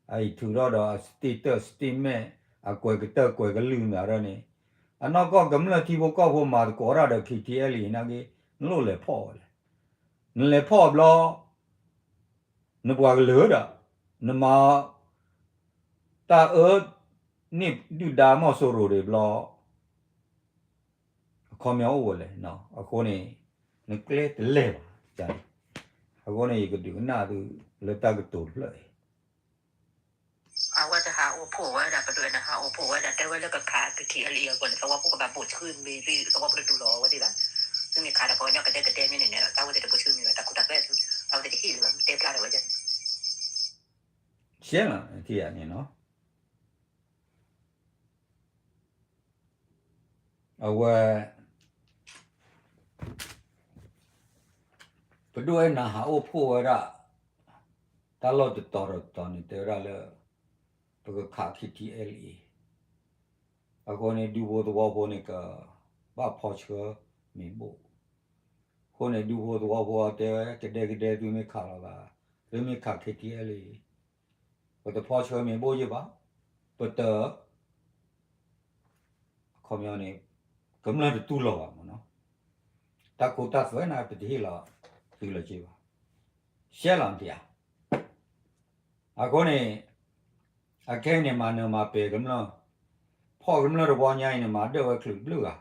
အအံၤထုးထီၣ်ဒီးအ status statement အကွဲးကတၢၢ်ကွဲးကလုၢ်မၤဒၣ်န့ၣ်, အနီၢ်ကီၢ်ကမျၢၢ်ထံဖိကီၢ်ဖိမၤသကိးတၢ်ဒီး KTLA နာ်က့ နလိၣ်လဲၤဖီၣ်ဝဲလဲၣ်, နလဲၤဖီၣ်ဘျီ နပှၤကလုာ်ဒီး နမၤ တၢ်အၢ န့ၢ်ဒုၣ်ဒါမီၢ်စိရိၤဒံးဘျီ အခီပညီအိၣ်ဝဲလဲၣ်. အဃိန့ၣ် နကျဲတလဲၢ်ဘၣ်. အဃိန့ၣ် ယကဒုးကနၣ်သုလၢတၢ်ကတိၤတဖျၢၣ်အံၤ အဝဲတဟးအိၣ်ဖှိၣ်ဝဲဒၣ် ပဒိၣ်န့ၣ် ဟးအိၣ်ဖှိၣ်ဝဲဒၣ် တဲဝဲလၢကခး ကထံၣ်အလံအဂီၢ်န့ၣ် သဝီဖိကဘၣ်ဘိၣ်ဆှၢမ့ၢ်သ့ သဝီဖိတတူၢ်လိာ်အီၤဝဲသ့ၣ်ဘၣ်. သုမ့ၢ်ခးဒီးပှၤကညီကဒဲကဒဲမ့ၢ်န့ၣ်န့ၣ် တၢ်ဝဲသ့ၣ်တဘိၣ်ဆှၢမ့ၢ်ဘၣ် တၢ်ခိတၢ်သွဲ တၢ်ဝဲသ့ၣ်တဟ့ၣ်လၢၤဘၣ် မ့ၢ်တဲဖျါလၢၤဝဲန့ၣ် ရှဲလီၤ ထံၣ်ယၤန့ၣ်နီၤ အဝဲ ပဒိၣ်အဲၣ်နၤဟးအိၣ်ဖှိၣ်ဝဲဒၣ် တၢ်လီၢ်တတီၤတတီၤန့ၣ် တဲဝဲဒၣ်လၢ ပကခး K T L A အဃိန့ၣ် ဒူဖိသဝီဖိန့ၣ် ကဘၣ်ဖီဆှၢမ့ၢ်ဘိၣ်. အဃိန့ၣ် ဒူဖိသဝီဖိတဲဝဲ ကဒဲကဒဲသုမ့ၢ်ခးလီၤသး သုမ့ၢ်ခး K T L A ပတဖီဆှၢမ့ၢ်ဘိၣ်ယဲၢ်ဘၣ်. ပတ အခီပညီန့ၣ် ကမျၢၢ်တတူၢ်လိာ်ဘၣ်မ့ၢ်နီၤ. တၢ်ခိတၢ်သွဲန့ၣ် ပတဟ့ၣ်လီၤသုလၢၤက့ဘၣ်. ရှဲလီၤနထံၣ်ဧါ. အဃိန့ၣ် အခဲအံၤန့ၣ် မၤနၢၤမၤပဲာ်ကမျၢၢ် ဖီၣ်ကမျၢၢ်တဝီညါအံၤန့ၣ် မၤဒၢၣ်ဝဲချုးတဘျုးဂၤ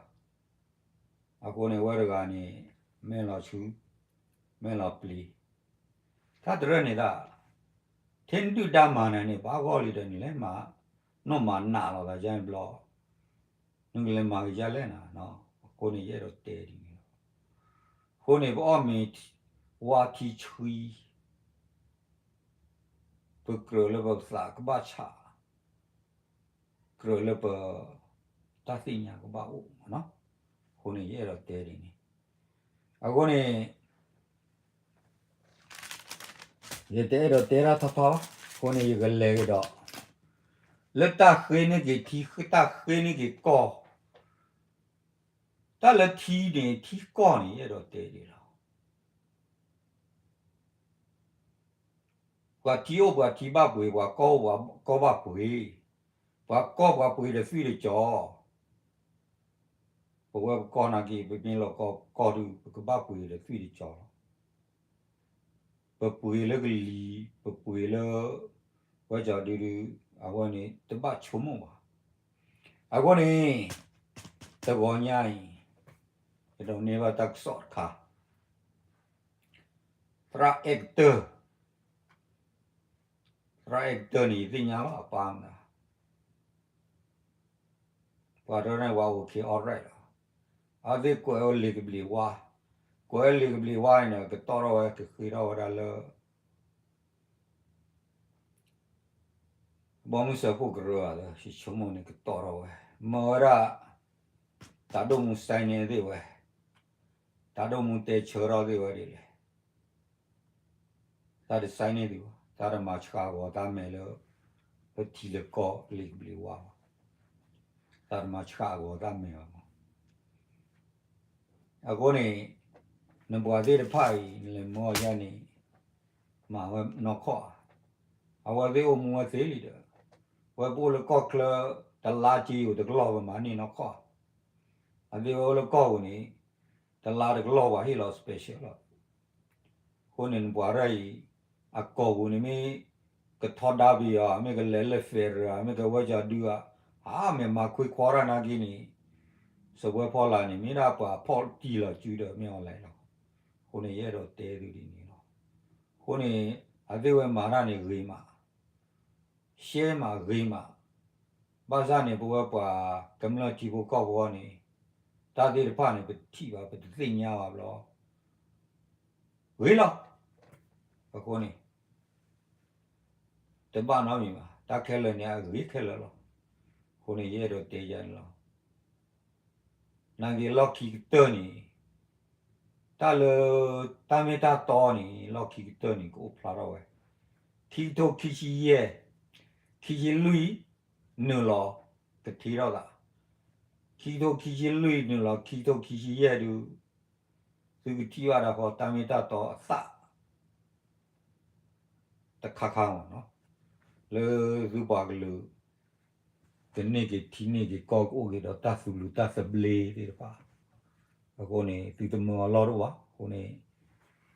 အဃိန့ၣ် အဝဲတဂၤန့ၣ် မဲာ်လီၤဆူ မဲာ်လီၤပျံၤ တၢ်တရၢၢ်န့ၣ်ဒၣ် ထဲနဒုၣ်ဒါမၤနၤန့ၣ် ပှၤဂီၢ်လံဒီးနလဲၤမၤ နီၢ်မၤနးလီၤသးယါန့ၣ်ဘျီ နကလဲၤမၤကယါလဲၣ်နၤ, အဃိန့ၣ် ယအဲၣ်ဒိးတဲဒ်န့ၣ်လီၤ. အဃိန့ၣ် ပအီၣ်မ့ၤ ဝါထံဆှံ ပကြၢးလၢပသးကဘၣ်ဆး ကြၢးလၢပ တၢ်သ့ၣ်ညါကဘၣ်အိၣ်မ့ၢ်နီၤ. အဃိန့ၣ် ယအဲၣ်ဒိးတဲဒ်န့ၣ် အဃိန့ၣ် ယတအဲၣ်ဒိးတဲတၢ်ထီထီဘၣ်. အဃိန့ၣ် ယကလဲၤကဒီး လၢတၢ်ဃ့န့ၢ်က့ၤထံ တၢ်ဃ့န့ၢ်က့ၤကီၢ် တၢ်လၢထံန့ၣ် ထံကီၢ်န့ၣ် ယအဲၣ်ဒိးတဲဒ်လီၤ. ပှၤထံအိၣ်ပှၤထံဘၣ်ပှ့ၤ, ပှၤကီၢ်အိၣ်ပှၤကီၢ်ဘၣ်ပှ့ၤ, ပှၤကီၢ်ပှၤပှ့ၤဒီးသွံၣ်တကီၤ. ပဝဲပကီၢ်နာ်က့ ပမ့ၢ်လီၤကီကီၢ်ဒုး ပကဘၣ်ပှ့ၤဒီးသွံၣ်တကီၤလီၤ. ပပှ့ၤလၢကလံၤ, ပပှ့ၤလၢ ဝဲကီၤဒုဒု အဝဲန့ၣ် တဘၣ်ဆိကမိၣ်ဘၣ်. အဃိန့ၣ် တဂီၤညါအံၤ ကဒိးန့ၢ်ဘၣ်တၢ်ကစီၣ်တခါ သရၣ်အဲၣ်ကတၢၢ်, သရၣ်အဲၣ်ကတၢၢ်န့ၣ် ယသ့ၣ်ညါလီၤ အပၢ်မတၤ ပှၤတရၢၢ်န့ၣ် ပှၤအိၣ်ခ့ all right လီၤ. အဝဲသ့ၣ်ကွဲးဝဲလံာ်ကဘျံးဝါ, ကွဲးဝဲလံာ်ကဘျံးဝါန့ၣ် ကတီၢ်ထီၣ်ဝဲ ကဃ့ထီၣ်ဝဲဒၣ်လၢ ဘီမုၢ်စၢဖှိၣ်ကရၢဧါ ယဆိကမိၣ်န့ၣ် ကတီၢ်ထီၣ်ဝဲ, မၢဝဲဒၣ် တၢ်ဒိၣ်မူ sign န့ၢ်သ့ၣ်ဝဲ, တၢ်ဒိၣ်မူတဲဆၢထီၣ်သ့ၣ်ဝဲဒ်လဲၣ် တၢ်တ sign န့ၢ်သုဘၣ်, တၢ်တမၤဆှးဂီၤတၢ်မဲာ်လၢ ပထံလၢကီၢ်လံာ်ကဘျံးဝါဘၣ်, တၢ်တမၤဆှးဂီၤတၢ်မဲာ်ဘၣ်မး. အဃိန့ၣ် နပှၤသ့ၣ်တဖၣ်အံၤ နလဲၤမၢယါန့ၣ် မၤဝဲနီၢ်ခီၣ်ဧါ, အဝဲသ့ၣ်အိၣ်မူဝဲသ့လံဒီး ဝဲပအိၣ်လၢကီၢ်ချၢ တလါက့ယိာ်တကလီၢ် ပမၤန့ၢ်နီၢ်ခီၣ်ဧါ, အသ့ၣ်ဝဲအိၣ်လၢကီၢ်ပူၤန့ၣ် တလါတကလီၢ် ပှၤဟ့ၣ်လီၤ special လီၤ. အဃိန့ၣ် နပှၤရၢ်အံၤ အကီၢ်ပူၤန့ၣ်မ့ၢ် ကထီဒါပယီၤ မ့ၢ်ကလဲၤလၢ federal မ့ၢ်ကဝဲကီၤဒုဧါ, အါ မ့ၢ်မၤခွ့ခွါတၢ်နာ်က့န့ၣ် စပွဲဖီလာ်န့ၣ် မ့ၢ်ဒၣ်ပှၤဖီၣ်တံၢ်လီၤစုဒီးမ့ၢ် online လီၤ. အဃိန့ၣ် ယအဲၣ်ဒိးတဲသုဒ်န့ၣ်လီၤ. အဃိန့ၣ် အသ့ၣ်ဝဲမၤတၢ်န့ၣ်ဂ့ၤမး ရှဲမးဂ့ၤမး, ဘၣ်ဆၣ်န့ၣ် ပဝဲပှၤကမျၢၢ်ထံဖိကီၢ်ဖိန့ၣ် တၢ်သ့ၣ်တဖၣ်န့ၣ် ပထံၣ်ဘၣ် ပတသ့ၣ်ညါဘၣ်ဘျီ ဂ့ၤလီၤ. အဃိန့ၣ် တဘၣ်နီတမံၤဘၣ်, တၢ်ခဲလၢာ်န့ၣ် အဂ့ၤခဲလၢာ်လီၤ. အဃိန့ၣ် ယအဲၣ်ဒိးတဲယၤန့ၣ်လီၤ. နာ်က့လီၢ်ခံကတၢၢ်န့ၣ် တၢ်လၢ တၢ်မ့ၢ်တၢ်တီန့ၣ် လီၢ်ခံကတၢၢ်န့ၣ် ကအိၣ်ဖျါထီၣ်ဝဲ ခံကထိခံဆံယဲၢ် ခံဆံလွံၢ် နုာ်လီၤ ကထံထီၣ်သး ခံကထိခံဆံလွံၢ် နုာ်လီၤ ခံကထိခံဆံယဲၢ်ဒု သုကထံၣ်ဘၣ်ဒၣ်ဃီ တၢ်မ့ၢ်တၢ်တီအသး တခါခါမ့ၢ်နီၤ လၢသုပှၤကလုာ် ကန့ၢ်က့ၤထံန့ၢ်က့ၤကီၢ် ကအိၣ်က့ၤဒီးတၢ်သူၣ်လူၤတၢ်သဘျ့သ့ၣ်တဖၣ် အဃိန့ၣ် သုတမၢအလီၢ်တအိၣ်ဘၣ်. အဃိန့ၣ်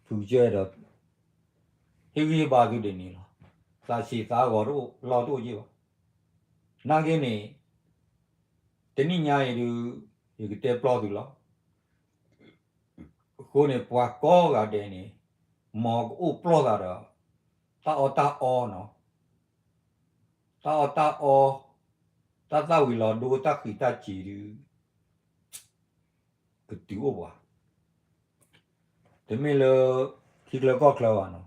ဖုကစၢၢ်ဒီး ဟ့ၣ်ဂံၢ်ဟ့ၣ်ဘါသုဒ်န့ၣ်လီၤ. သးဆံးသးဂီၤတအိၣ်လီၢ်တအိၣ်က့ၢ်ဘၣ်. နာ်က့န့ၣ် တနံၣ်ညါအံၤဒုး ယကတဲပျီသုလီၤ. အဃိန့ၣ် ပှၤကိးဂၤဒဲးန့ၣ် မ်ကအိၣ်ပျီသးဒီး တၢ်အီၣ်တၢ်အီနီၤ, တၢ်အီၣ်တၢ်အီ, တၢ်သၣ်ဝံၤလီၤဒိ တၢ်ဃံးတၢ်စ့ၤဒုး ကတုၤအိၣ်ပှၤ တမ့ၢ်လၢ ထံချၢကီၢ်ချၢဘၣ်နီ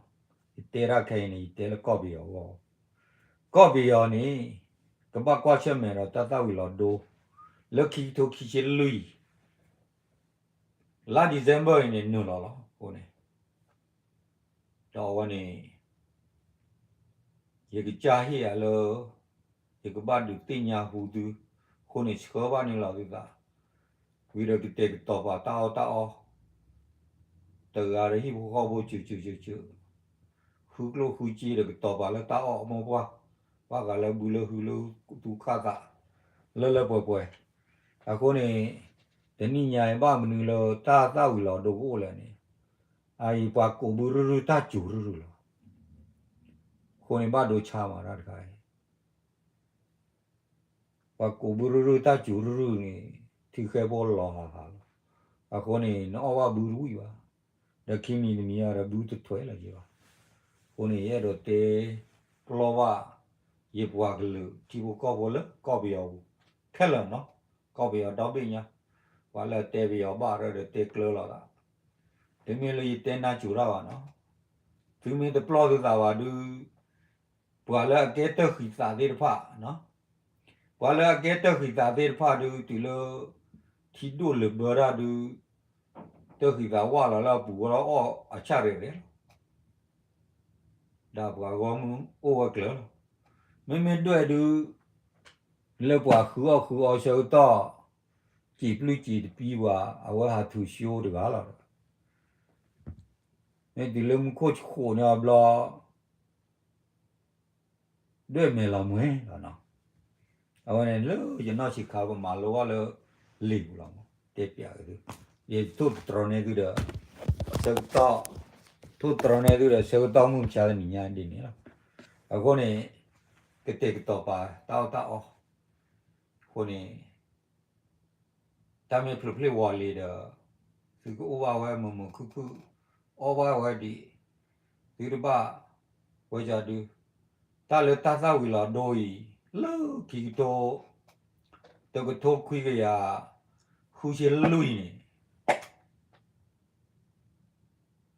ၤ, ယတဲတၢ်ခဲအံၤန့ၣ် ယတဲလၢကီၢ်ပယီၤအဂီၢ်, ကီၢ်ပယီၤန့ၣ် ကဘၣ်ကွၢ်ဆၢၣ်မဲာ်ဒီးတၢ်သၣ်ဝံၤလီၤဒိ လၢခံကထိခံဆံလွံၢ် လါ December အံၤန့ၣ် နုာ်လီၤလီၤ. အဃိန့ၣ် ဒီးအဝဲန့ၣ် ယကစၢ်ဟ့ၣ်ယၤလၢ ယကဘၣ်ဒုးသ့ၣ်ညါဟူသု, အဃိန့ၣ် ဆှၢဘၣ်န့ၣ်လီၤသုသး, ဝံၤဒီးကတဲာ်ကတီၤပာ်တၢ်အီၣ်တၢ်အီ, တဂၤဒီးဟံၣ်ဖိဃီဖိ စၢၤစၢၤစၢၤစၢၤ, ဃုကျိၣ်ဃုစ့ဒီးကတီၤပာ်လၢတၢ်အီၣ်အမိၢ်ပှၢ်, ဘၣ်ဃးလၢဘုလၢဟုလၢသူၣ်ခၣ်သး လၢလၢပှဲၤပှဲၤ, အဃိန့ၣ် တနံၣ်ညါအံၤ ဘၣ်မနုၤလၢတၢ်သၣ်ဝံၤလီၤဒိကအိၣ်လဲၣ်န့ၣ်, အအံၤပှၤကိးဘုရုရု တၢ်စူၤရုရုလီၤ. အဃိန့ၣ် ဘၣ်ဒိဆါမးတၢ်တခါအံၤ ပှၤကိးဘုရုရု တၢ်စူၤရုရုန့ၣ် ထံဃဲဖိလီၤဟးဟးလီၤ. အဃိန့ၣ် နအီၣ်ဘၣ်ဘုတဝံၣ်ဘၣ်, ဒီးခံမံၤတမံၤအံၤဒီးဘုတထွဲလၢၤက့ၤဘၣ်. အဃိန့ၣ် ယအဲၣ်ဒိးတဲပျီဘၣ် ယပှၤကလုာ်ထံဖိကီၢ်ဖိလၢကီၢ်ပယီၤပူၤ ခဲလၢာ်နီၤ, ကီၢ်ပယီၤဒီဘ့ၣ်ညါ, ပှၤလၢအတဲပယီၤဘၣ်ရၢဒီးတဲကျၢၤလီၤသး, တမ့ၢ်လၢယတဲနါစိၤတၢ်ဘၣ်နီၤ, သုမ့ၢ်တပျီသုသးဘၣ်ဒုး ပှၤလၢအကဲတၢ်ဃံးသးသ့ၣ်တဖၣ်, ပှၤလၢအကဲတၢ်ဃံးသးသ့ၣ်တဖၣ်ဒုး တုၤလၢ ထံဒိၣ်လၢၤဘၢတၢ်ဒုး တၢ်ဃံးသးဝၣ်လီၤလၢအပူၤဝဲလီၤအီၣ်အဆၣ်ရဲၣ်ရဲၣ်လီၤ. ဒီးပှၤဂီၢ်မုၢ်အိၣ်ဝဲကျၢၤလီၤ. မ့မ့ၢ်ဒွဲၣ်ဒုး လၢပှၤဃုအီၣ်ဃုအီဆၢကတီၢ် စံးပျုၢ်စံးတပံၤပှၤ အဝဲဟးထူးဆှိတဂၤလီၤဒီး မ့ၢ်တုၤလၢမူခိၣ်ဆဃိးန့ၢ်အီၤဘျီ ဒွဲၣ်မဲာ်လီၤမှဲၤလီၤနီၤ. အဝဲန့ၣ်လၢယနီၢ်ဆံးခါ ပမၤလိဘၣ်လၢလံာ်ပူၤလီၤမး တဲပျးက့ၤသု, ယထိၣ်သတြီၤန့ၢ်သုဒီး ဆၢကတီၢ်, ထိၣ်သတြီၤန့ၢ်သုဒီး ဆၢကတီၢ်မုၢ်မဆါတနံၤညါဒ်န့ၣ်လီၤ. အဃိန့ၣ် ကတဲာ်ကတီၤပာ်တၢ်အီၣ်တၢ်အီ, အဃိန့ၣ် တၢ်မ့ၢ်ဖျိးဖျ့ၣ်ဝီၤလံၤဒီး သုကအိၣ်ဘၣ်ဝဲမုာ်မုာ်ခုၣ်ခုၣ်, အီၣ်ဘၣ်ဝဲဒံး, သုတဘၣ်ဝဲဒၣ်ဒုး, တၢ်လၢတၢ်သၣ်ဝံၤလီၤဒိအံၤ လၢခံကထိ တကထိခွံကယၤ ဃုဆံလွံၢ်န့ၣ်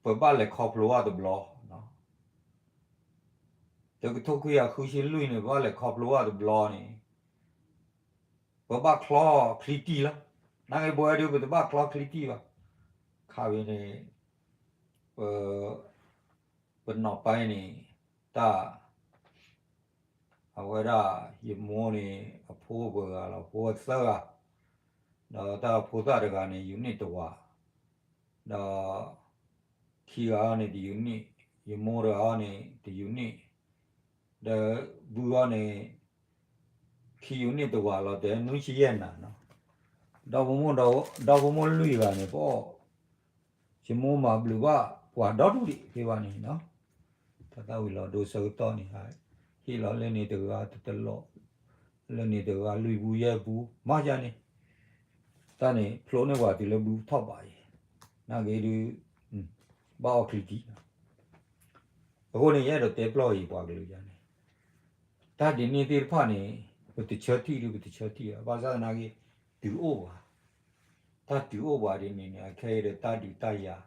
ပဘၣ်လဲၤခီဖျိဘၣ်တဘျီ, တကထိခွံကယၤဃုဆံလွံၢ်န့ၣ် ပဘၣ်လဲၤခီဖျိဘၣ်တဘျီန့ၣ် ပဘၣ်ချီချံတံၢ်လီၤ. နာ်က့ပဝဲဒုး ပတဘၣ်ချီချံတံၢ်ဘၣ်. ခါဝဲန့ၣ် ပ ပနီၢ်ပၢ်န့ၣ် တၢ် အဝဲဒၣ် ယမိၢ်န့ၣ် အဖိပှဲၤဂၤလီၤ, ဖိသၢဂၤ, ဒီးတၢ်ဖိသၣ်တဂၤန့ၣ် ယူၤနံၣ်တဝာ်, ဒီး ခံဂၤအံၤန့ၣ် တယူၤနံၣ်, ယမိၢ်တဂၤအံၤန့ၣ် တယူၤနံၣ်, ဒီးဘုအံၤန့ၣ် ခံယူၤနံၣ်တဝာ်လီၤတဲာ် နွံဆံယဲၢ်နၤနီၤ, ဒီဖိမိၢ်လွံၢ်ဂၤန့ၣ် ပအီၣ် ယမိၢ်မၤဘျုးဘၣ်ပှၤဒီဒူၣ်ဒံးဖဲဘၣ်န့ၣ်နီၤ, တၢ်သၣ်ဝံၤလီၤဒိဆၢကတီၢ်န့ၣ် ဟ့ၣ်လီၤလၢန့ၣ်တဂၤတတလီၢ်, လၢန့ၣ်တဂၤလွံၢ်ပူၤယဲၢ်ပူၤ မၤယါန့ၣ်, တၢ်န့ၣ်ဖျိန့ၢ်ပှၤတုၤလၢဘုထီၣ်ဘးအံၤ, နာ်က့ဒုး ဘၣ်အီၣ်ချံတံၢ်လီၤ. အဃိန့ၣ် ယအဲၣ်ဒိးတဲပျီအံၤပှၤကလုာ်ယါန့ၣ်, တၢ်ဒ်န့ၣ်သ့ၣ်တဖၣ်န့ၣ် ပတဆၢထံၣ်ဒုး ပတဆၢထံၣ်ဘၣ်, ဘၣ်ဆၣ်သနာ်က့ တုၤအိၣ်ပှၤ, တၢ်တုၤအိၣ်ပှၤဒ်န့ၣ်န့ၣ် အခဲအံၤဒီးတၢ်ဒုးတၢ်ယၤ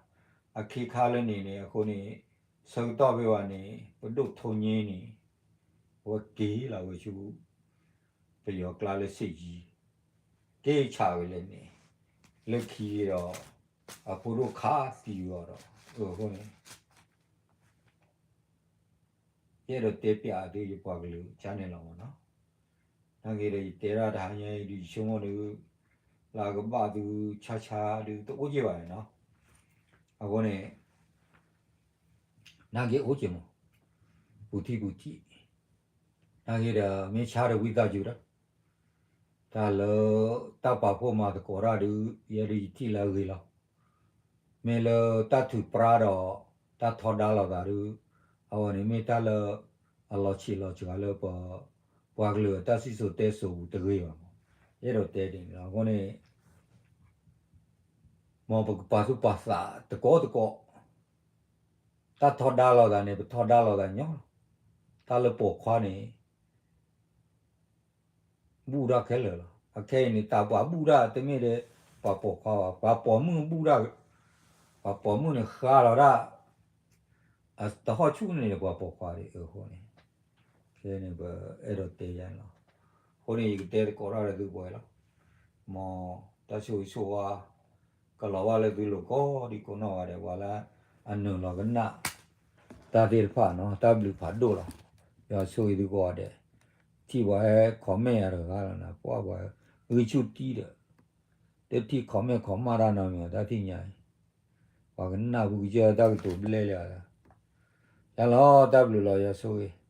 အခ့ခါလၢန့ၣ်န့ၣ် အဃိန့ၣ် ဆၢကတီၢ်ဖဲဘၣ်န့ၣ် ပဒိၣ်ထိၣ်ညါန့ၣ် အဝဲက့ၤလီၤဝဲဆူ ပယီၤကျါလၢစ့ၣ်ယံၤ, က့ၤဆးဝဲလဲၣ်န့ၣ် လၢခံဒီး အဖိဒိၣ်ခးသံအီၤဒီး အဃိန့ၣ် ယအဲၣ်ဒိးတဲပျးသုယပှၤကလုာ်ကန့ၣ်လီၤမးနီၤ. နာ်က့ဒီး ယတဲဒၣ်တဟါညါအံၤဒုး ယဆိကမိၣ်ဒုး လၢကဘၣ်သုဆါဆါဒုး တအိၣ်က့ၤဘၣ်န့ၣ်နီၤ. အဃိန့ၣ် နာ်က့အိၣ်က့ၤမး ပူၤထံၣ်ပူၤထံၣ်, နာ်က့ဒီး မ့ၢ်ဆါဒီးဝံသးစူၤဒီး တၢ်လၢတၢ်ပာ်ဖှိၣ်မၤသကိးတၢ်ဒုး ယဲဒုးယထံၣ်လၢအဂ့ၤလီၤ. မ့ၢ်လၢတၢ်ထုးပြါဒီး တၢ်ထီဒါလိာ်သးဒီး အဝဲန့ၣ်မ့ၢ်တၢ်လၢ အလီၤဆံးလီၤစှၤလၢပ ပှၤကလုာ်အတၢ်စံၣ်စိၤတဲစိၤပူၤတဂ့ၤဘၣ်မး. အဲၣ်ဒိးတဲဒ်န့ၣ်လီၤ. အဃိန့ၣ် မ်ပကပာ်သူၣ်ပာ်သးတကိးတကိး, တၢ်ထီဒါလိာ်သးန့ၣ် ပထီဒါလိာ်သးညီလီၤ. တၢ်လၢပိာ်ခွါန့ၣ် ဘူၣ်တၢ်ခဲလၢာ်လီၤ. အခဲအံၤန့ၣ် တၢ်ပှၤဘူၣ်တၢ်တမ့ၢ်ဒီး ပှၤပိာ်ခွါဘၣ်, ပှၤပိာ်မုၣ်ဘူၣ်တၢ်, ပှၤပိာ်မုၣ်န့ၣ်ဃါလီၤတၢ်, တဟီၣ်ဆူၣ်န့ၣ်ဒီးပှၤပိာ်ခွါဒံးအဃိန့ၣ်, ခဲန့ၣ်ပအဲၣ်ဒိးတဲယၤန့ၣ်လီၤ. အဃိန့ၣ် ယကတဲသကိးတၢ်ဒီးသုပှဲၤလီၤ. မ်တၢ်ဆိၣ်ဂ့ၤဆိၣ်ဝါ ကလီၤဘၣ်လၢသုလိၤကိးဒံကိးနီၢ်ဂၤဒဲး, ပှၤလၢအနုာ်လီၤကနၣ် တၢ်သ့ၣ်တဖၣ်နီၤ, တၢ်ဘျုးဖးဒိၣ်လီၤ. ယွၤဆိၣ်ဂ့ၤသုကိးဂၤဒဲး, ထံၣ်ပှၤဟဲ comment ယၤတဂၤလီၤနၤ, ပှၤပှၤဂံၢ်ဆူၣ်တံၢ်ဒီး, တထံၣ် comment comment တၢ်နီတမံၤ တၢ်ထံၣ်ညါအံၤ, ပှၤကနၣ်ပူၤကစၢၢ်တၢ်ကတိၤဘျဲၣ်လၢအီၤ, ယၤလီၤ တၢ်ဘျုးလီၤ ယွၤဆိၣ်ဂ့ၤ